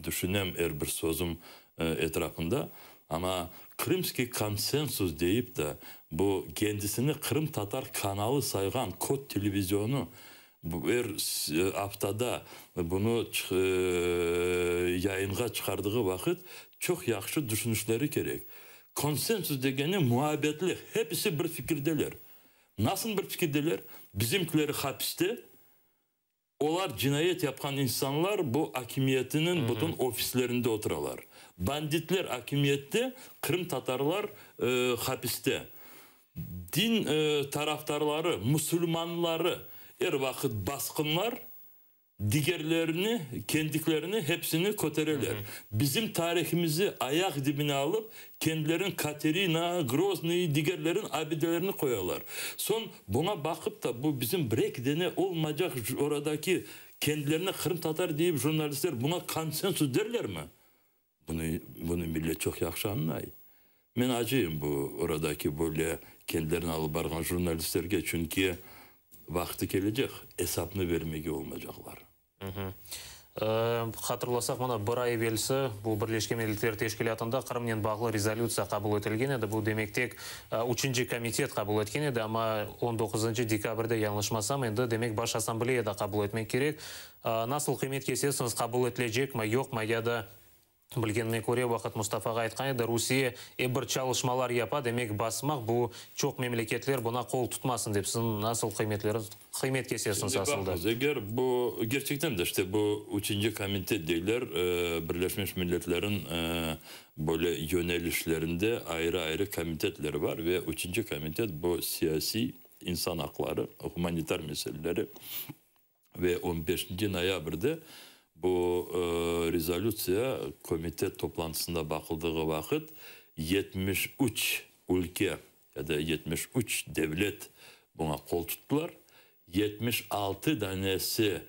düşünem er bir sözüm etrafında, amma Krımskiy konsensus deyip de bu kendisini qırımtatar kanalı sayğan kod televizionu bu er aftada bunı yayınğa çıqardığı vaqıt çoq yahşı düşünişleri kerek. Konsensus degeni muabbetlik, hepisi bir fikirdeler. Nasıl bir fikirdeler? Bizimkileri hapiste, olar cinayet yapqan insanlar bu akimiyetiniñ bütün ofislerinde oturalar. Banditler akimiyette, qırımtatarlar hapiste. Din tarafdarları, musulmanları er vaqıt basqınlar, Digerlerini, kendiklerini hepsini kötereler. Bizim tarihimizi ayaq dibine alıp, kendilerin Katerina, Groznıy, digerlerin abidelerini qoyalar. Soñ, buña baqıp da, bu bizim bir-eki dene olmaycaq oradaki kendilerine qırımtatar deyip jurnalistler buña konsensus derlermi? Bunı, bunı millet çoq yahşı añlay. Men acıyım bu oradaki böyle kendilerini alıp barğan jurnalistlerge, çünki vaqtı kelecek, esapnı bermege olmaycaqlar. Hatırlasaq, mına bir ay evelsi bu Birleşken Milletler Teşkilâtında Qırımnen bağlı rezolütsiya qabul etilgen edi. Bu, demek, tek üçünci komitet qabul etken edi, amma on doquzıncı dekabrde, yañlışmasam, endi, demek, Baş Assambleya da qabul etmek kerek. Nasıl qıymet kesesiñiz, qabul etilecekmi, yoqmı, ya da. Bilgenime köre, vaqıt Mustafa ağa aytqan edi, Rusiye ep bir çalışmalar yapa, demek basmaq bu çoq memleketler buna qol tutmasın dep. Siziñ nasıl qıymetleriñiz, qıymet kesesiñiz Şimdi asılda? baqıñız, eger bu kerçekten de işte bu üçünci komitet deyler, Birleşmiş Milletlerin böyle yönelişlerinde ayrı-ayrı komitetler var ve üçünci komitet bu siyasiy, insan aqları, gumanitar meseleleri. Ve on beşinci noyabrde bu rezolütsiya komitet toplantısında baqıldığı vaqıt 73 ülke ya da 73 devlet buña qol tuttılar, 76 danesi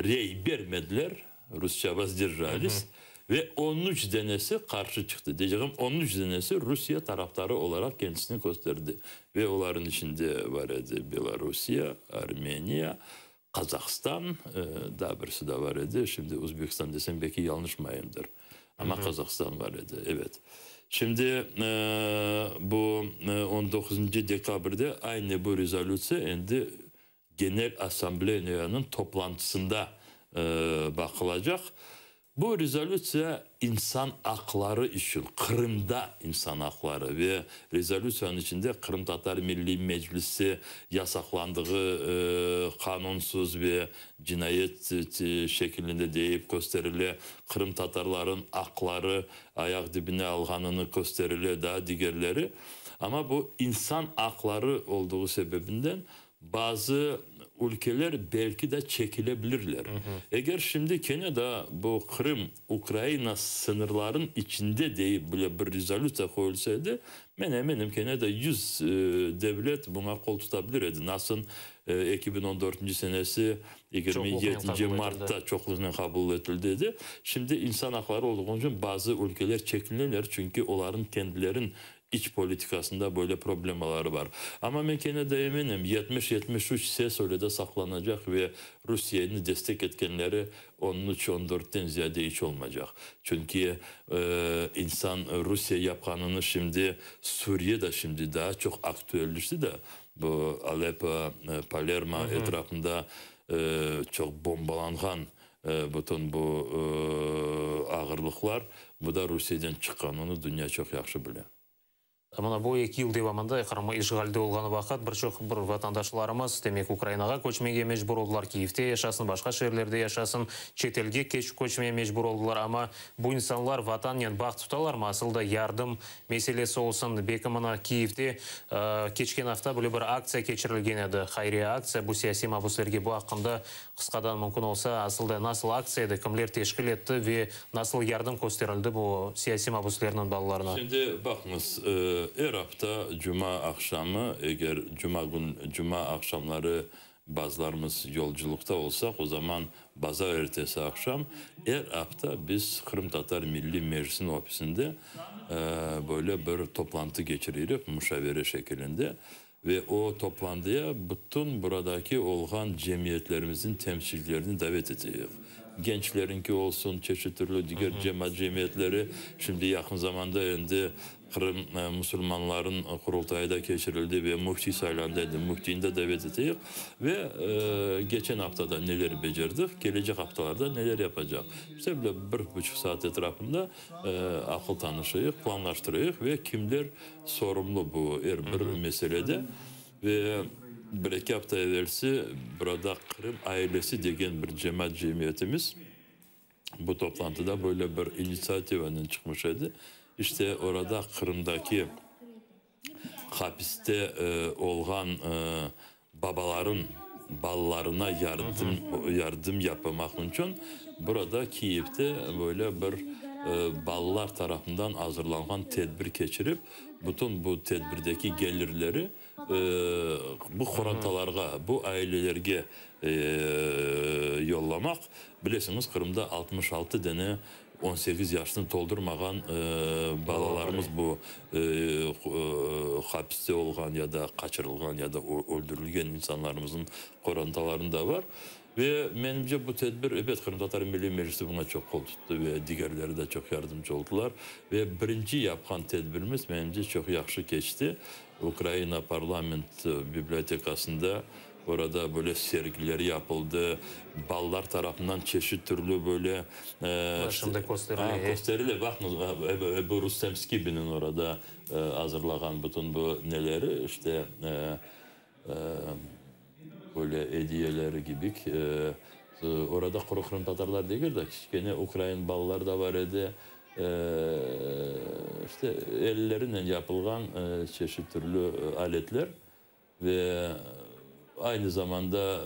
rey bermediler, rusça vozdержались, ve 13 danesi qarşı çıqtı. Deycegim, 13 danesi Rusiye tarafdarı olaraq kendisini kösterdi. Ve olarnıñ içinde bar edi Belorusiye, Armeniya, Qazahstan, daa birisi de bar edi, şimdi Özbekistan desem belki yañlışmayımdır, amma Qazahstan bar edi, evet. Şimdi bu on doquzıncı dekabrde aynı bu rezolütsiya endi Genel Assambleyanıñ toplantısında baqılacaq. Bu rezolütsiya insan aqları içün, Qırımda insan aqları ve rezolütsiyanıñ içinde Qırımtatar Milliy Meclisi yasaqlandığı qanunsız ve cinayet şekilinde deyip kösterile, qırımtatarlarıñ aqları ayaq dibine alğanını kösterile, daa digerleri. Amma bu insan aqları olduğı sebebinden Bazı ülkeler belki de çekile bilirler. Eger şimdi kene de bu Qırım Ukraina sıñırlarınıñ içinde deyip bile bir rezolütsiya qoyulsa edi, men eminim kene de 100 devlet buña qol tuta bilir edi. Nasıl 2014 senesi 27 martta çoqluqnen qabul etildi edi. Şimdi insan aqları olduğu içün bazı ülkeler çekineler, çünki olarnıñ kendileriniñ İç politikasında böyle problemaları bar. Amma men kene de eminim, 70-73 ses öyle de saqlanacaq ve Rusiyeni destek etkenleri on üç, on dörtten ziyade iç olmaycaq. Çünki insan Rusiye yapqanını şimdi, Suriye de şimdi daa çoq aktüelleşti de, bu Aleppo, Palermo etrafında çoq bombalanğan bütün bu ağırlıqlar, bu da Rusiyeden çıqqanını dünya çoq yahşı bile. Mına bu eki yıl devamında Qırım işğalde olğanı vaqıt bir çoq bir vatandaşlarımız, demek, Ukrainağa köçmege mecbur oldılar, Kiyevde yaşasın, başqa şeerlerde yaşasın, çetelge köçmege mecbur oldılar. Amma bu insanlar Vatannen bağ tutalarmı? Asıl da yardım meselesi olsun, belki mına Kiyevde keçken afta böyle bir aktsiya keçirilgen edi, hayriye aktsiya, bu siyasiy mabüslerge bu aqqında Qısqadan mümkün olsa, asıl da nasıl aktsiya edi, kimler teşkil etti ve nasıl yardım kösterildi bu siyasiy mabüslerniñ balalarına? Şimdi baqıñız, er afta cuma aqşamı, eger cuma kün, cuma aqşamları bazılarımız yolculıqta olsaq, o zaman bazar ertesi aqşam, er afta biz Qırımtatar Milliy Meclisiniñ ofisinde böyle bir toplantı keçiririk, muşavere şekilinde. Ve o toplantıya bütün buradaki olğan cemiyetlerimizniñ temsilcilerini davet eteyik. Gençleriñki olsun, çeşit türlü diger cemaat cemiyetleri, şimdi yaqın zamanda endi Qırım musulmanlarınıñ Qurultayı da keçirildi ve müfti saylandı, endi müftini de davet eteyik. Ve keçen aftada neler becerdik, kelecek aftalarda neler yapacaq. İşte böyle bir buçuq saat etrafında aqıl tanışayıq, planlaştırayıq ve kimler sorumlu bu er bir meselede. Ve bir-eki afta evelsi burada Qırım ailesi degen bir cemaat cemiyetimiz bu toplantıda böyle bir initsiativanen çıqmış edi. İşte orada Qırımdaki hapiste olğan babaların balalarına yardım yardım yapmaq içün burada Kiyevde böyle bir balalar tarafından azırlanğan tedbir keçirip, bütün bu tedbirdeki gelirleri bu qorantalarğa, bu ailelerge yollamaq. Bilesiñiz, Qırımda 66 dane 18 yaşını toldurmağan balalarımız bu hapiste olğan ya da qaçırılğan ya da öldürilgen insanlarımıznıñ qorantalarında bar. Ve menimce bu tedbir, ebet, Qırımtatar Milliy Meclisi buña çoq qol tuttı ve digerleri de çoq yardımcı oldılar. Ve birinci yapqan tedbirimiz, menimce, çoq yahşı keçti. Ukraina parlament bibliotekasında. Orada böyle sergiler yapıldı, balalar tarafından çeşit türlü böyle Şimdi kösterile. Kösterile, baqıñız, bu Rustem Skibinniñ orada azırlağan bütün bu neleri, işte, böyle ediyeleri kibi. Orada quru qırımtatarlar degil de, kiçkene ukrain balalar da bar edi. İşte, ellerinen yapılğan çeşit türlü aletler. Ve aynı zamanda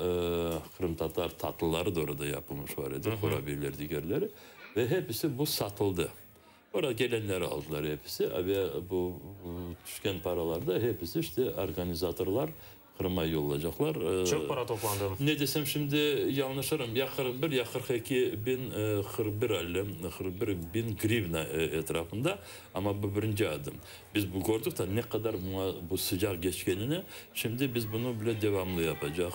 qırımtatar tatlıları da orada yapılmış var edi, qurabiyler, digerleri. Ve hepisi bu satıldı. Orada gelenler aldılar hepisi. Ve bu tüşken paralar da hepisi işte organizatorlar Qırımğa yollaycaqlar. Çoq para toplandı. Ne desem şimdi yañlışırım, ya 41, ya 42 biñ, 41 alle, 41 biñ grivna etrafında. Amma bu birinci adım. Biz bu kördik da ne qadar buña bu sıcaq keçkenini, şimdi biz bunı bile devamlı yapacaq.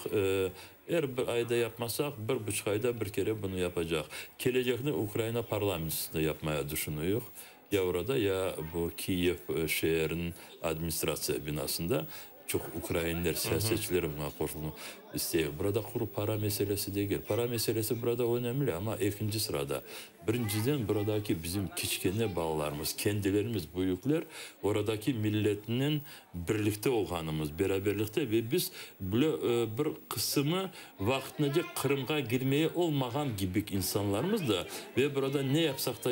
Er bir ayda yapmasaq, bir buçuq ayda bir kere bunı yapacaq. Kelecekni Ukraina parlamentisinde yapmaya düşünüyıq, ya orada, ya bu Kiyev şeeriniñ administratsiya binasında. Çoq ukrainler, siyasetçiler buña qoşulmaq istey. Burada quru para meselesi degil. Para meselesi burada önemli, amma ekinci sırada. Birinciden, buradaki bizim kiçkene balalarımız, kendilerimiz, büyükler, oradaki milletnen birlikte olğanımız, beraberlikte ve biz bile bir qısımı vaqtınca Qırımğa girmeye olmağan gibik insanlarımız da ve burada ne yapsaq da,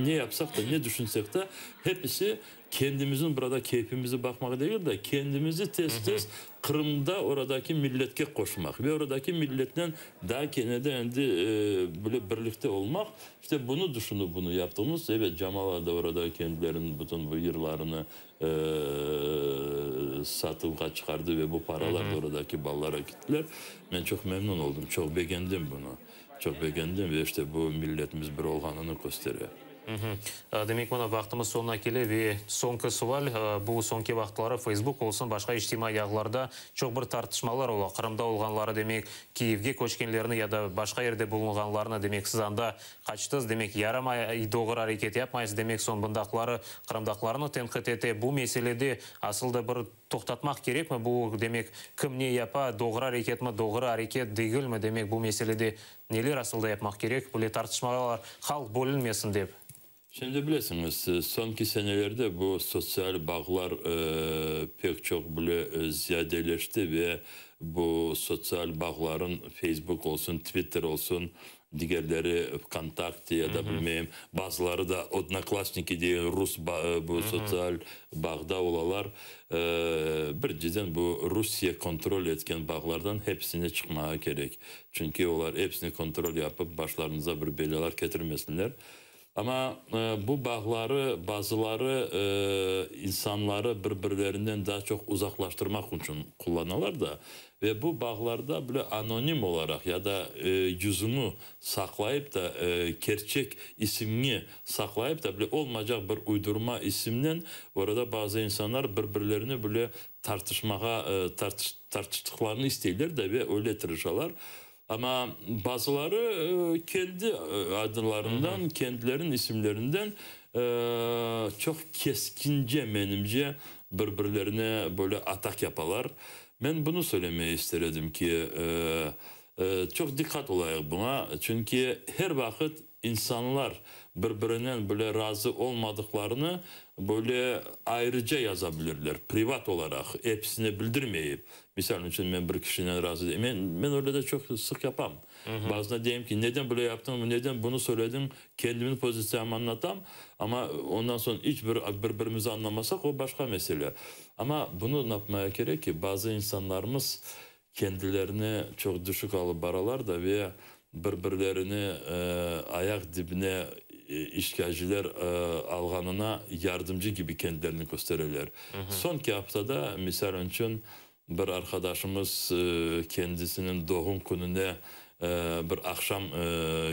ne yapsaq da, ne düşünsek de, hepisi Kendimizniñ burada keyfimizi baqmaq degil de, kendimizi tez-tez Qırımda oradaki milletke qoşmaq ve oradaki milletnen daa kene de endi böyle birlikte olmaq. İşte bunı düşünip bunı yaptığımız. Evet, Camala da orada kendileriniñ bütün bu yırlarını satuvğa çıqardı ve bu paralar da oradaki balalara gittiler. Men çoq memnun oldım, çoq begendim bunı. Çoq begendim ve işte bu milletimiz bir olğanını köstere. Demek, mına, vaqtımız soñuna kele ve soñki sual, bu soñki vaqıtları Facebook olsun, başqa içtimaiy ağlarda çoq bir tartışmalar ola. Qırımda olğanları, demek, Kiyevge köçkenlerini ya da başqa yerde bulunğanlarını, demek, siz anda qaçtız, demek, yaramay, doğru areket yapmaysız, demek, soñ bundaqları, qırımdaqlarnı tenqit ete. Bu meselede asıl da bir Toqtatmaq kerekmi bu, demek, kim ne yapa, doğru areketmi, doğru areket degilmi, demek, bu meselede neler asılda yapmaq kerek, böyle tartışmalar, halq bölünmesin dep? Şimdi bilesiñiz, soñki senelerde bu sotsial bağlar pek çoq bile ziyadeleşti ve bu sotsial bağların, Facebook olsun, Twitter olsun, Digerleri Vkontakte ya da bilmeyim, bazıları da Odnoklassniki degen rus bu sotsial bağda olalar. Birinciden bu Rusiye kontrol etken bağlardan hepsine çıqmağa kerek. Çünki olar hepsini kontrol yapıp başlarınıza bir belâlar ketirmesinler. Amma bu bağları bazıları insanları bir-birlerinden daa çoq uzaqlaştırmaq içün qullanalar da. Ve bu bağlarda bile anonim olaraq ya da yüzüñi saqlayıp da, kerçek isimñi saqlayıp da bile olmaycaq bir uydurma isimnen orada bazı insanlar bir-birlerini bile tartışmağa tartıştıqlarını isteyler de ve öyle tırışalar. Amma bazıları kendi adlarından, kendileriniñ isimlerinden çoq keskince, menimce, bir-birlerine böyle atak yapalar. Men bunı söylemege ister edim ki, çoq diqqat olayıq buña, çünki her vaqıt insanlar bir-birinen böyle razı olmadıqlarını böyle ayrıca yaza bilirler, privat olaraq, episine bildirmeyip. Misal içün, men bir kişinen razı değilim. Men, men öyle de çoq sıq yapam. Bazıda deyim ki, neden böyle yaptıñ, neden bunı söylediñ, kendimniñ pozitsiyamı añlatam, amma ondan soñ iç bir bir-birimizni añlamasaq, o başqa mesele. Amma bunı napmaya kerek ki, bazı insanlarımız kendilerini çoq düşük alıp baralar da ve bir-birlerini ayaq dibine işgalciler alğanına yardımcı kibi kendilerini köstereler. Soñki aftada, misal içün, bir arqadaşımız kendisiniñ doğum kününe bir aqşam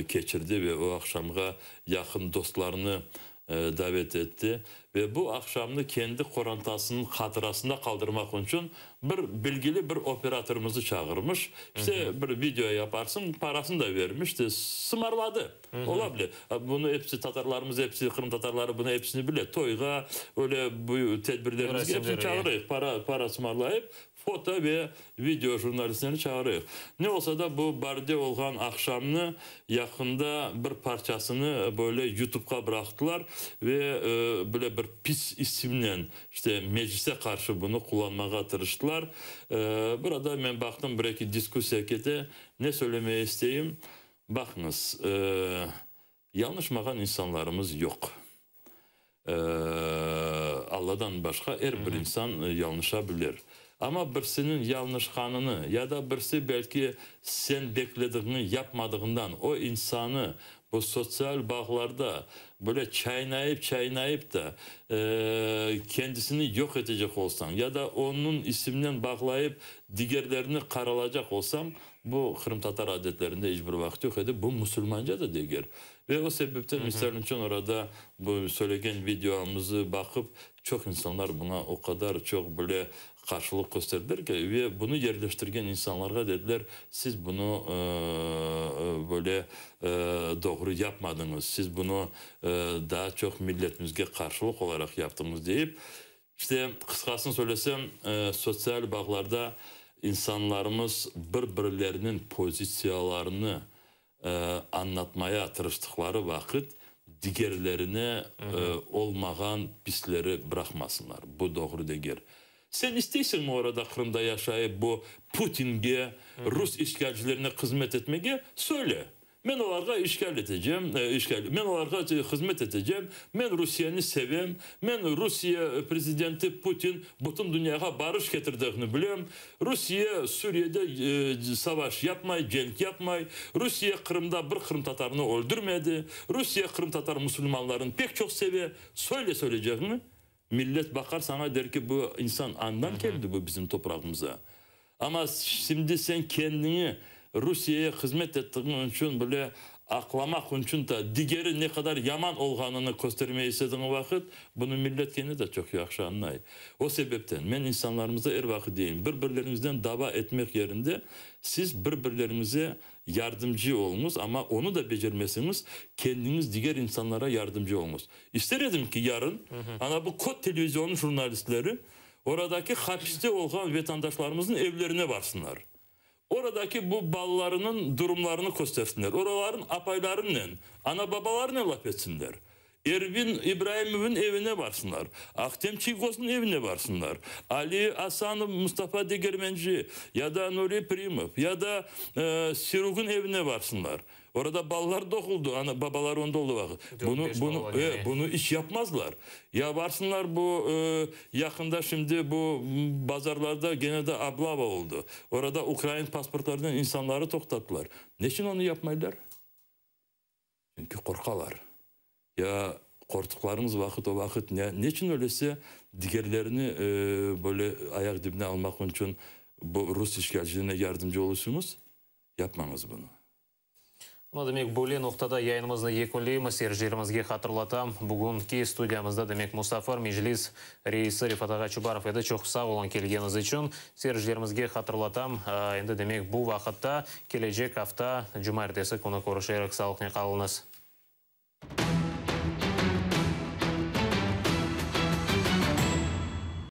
keçirdi ve o aqşamğa yaqın dostlarını davet etti ve bu aqşamnı kendi qorantasınıñ hatırasında qaldırmaq içün bir bilgili bir operatorımızı çağırmış. İşte, bir video yaparsıñ, parasını da vermiş, işte, sımarladı. Ola bile. Bunı episi tatarlarımız, episi qırımtatarları bunı episini bile. Toyğa, öyle tedbirlerimizge episini çağırayıq, para, para sımarlayıp. foto ve video jurnalistlerini çağırayıq. Ne olsa da bu barde olğan aqşamnı yaqında bir parçasını böyle YouTubeqa bıraqtılar ve böyle bir pis isimnen işte Meclise qarşı bunı qullanmağa tırıştılar. Burada men baqtım bir-eki diskussiya kete. Ne söylemege isteyim? Baqıñız, yañlışmağan insanlarımız yoq. Alladan başqa er bir insan yañlışa bilir. Amma birisiniñ yañlışqanını ya da birisi belki sen bekledigiñni yapmadığından o insanı bu sotsial bağlarda böyle çaynayıp-çaynayıp da kendisini yoq etecek olsañ ya da onıñ isiminen bağlayıp digerlerini qaralacaq olsañ, bu qırımtatar adetlerinde iç bir vaqıt yoq edi, bu musulmanca da degil. Ve o sebepten, misal içün, orada bu söylegen videomızı baqıp, çoq insanlar buña o qadar çoq bile qarşılıq kösterdiler ki, ve bunı yerleştirgen insanlarğa dediler, siz bunı böyle doğru yapmadıñız, siz bunı daa çoq milletimizge qarşılıq olaraq yaptıñız, deyip. İşte, qısqasını söylesem, sotsial bağlarda insanlarımız bir-birleriniñ pozitsiyalarını añlatmaya tırıştıqları vaqıt digerlerine olmağan pisleri bıraqmasınlar. Bu doğru degil. Sen isteysiñmi orada Qırımda yaşayıp bu Putinge, rus işğalcilerine hızmet etmege? Söyle, Men olarğa işğal etecem, işğal, men olarğa hızmet etecem, men Rusiyeni sevem, men Rusiye prezidenti Putin bütün dünyağa barış ketirdiğini bilem, Rusiye Suriyede savaş yapmay, cenk yapmay, Rusiye Qırımda bir qırımtatarnı öldürmedi, Rusiye qırımtatar musulmanlarını pek çoq seve, söyle söyleyceğiñni, millet baqar saña der ki, bu insan andan keldi bu bizim toprağımıza. Amma şimdi sen kendiñi Rusiyeye hızmet ettiğiñ içün bile aqlamaq içün ta digeri ne qadar yaman olğanını köstermeye istediğiñ vaqıt, bunı millet kene de çoq yahşı añlay. O sebepten men insanlarımıza er vaqıt deyim, bir-birleriñizden dava etmek yerinde siz bir-birleriñize yardımcı oluñız, amma onı da becermeseñiz, kendiñiz diger insanlara yardımcı oluñız. İster edim ki, yarın ana bu kod televizionıñ jurnalistleri Oradaki hapiste olğan vetandaşlarımıznıñ evlerine barsınlar. Oradaki bu balalarınıñ durumlarını köstersinler. Oraların apaylarınen, ana-babalarınen laf etsinler. Ervin İbraimovnıñ evine barsınlar. Ahtem Çiygoznıñ evine barsınlar. Ali Asanov, Mustafa Degermenci ya da Nuri Primov ya da Siruknıñ evine barsınlar. Orada balalar doğuldı, ana, babaları onda oldı vaqıt. Bunı, bunı, e, bunı iç yapmazlar. Ya varsınlar bu, e, yaqında şimdi bu bazarlarda gene de oblava oldı. Orada ukrain pasportlarınen insanları toqtattılar. Neçün onı yapmaylar? Çünki qorqalar. Ya qorqtıqlarıñız vaqıt, o vaqıt ne, neçün öylese digerlerini, e, böyle ayaq dibine almaq içün bu rus işğalcilerine yardımcı olursıñız? Yapmañız bunı. Mına, demek, böyle noqtada yayınımıznı yekünleymiz. Seyircilerimizge hatırlatam, bugünki studiyamızda, demek, musafir, Meclis reisi Refat ağa Çubarov edi. Çoq sağ oluñ kelgeniñiz içün. Seyircilerimizge hatırlatam, endi, demek, bu vaqıtta, kelecek afta, cumaertesi künü körüşerik. Sağlıqnen qalıñız.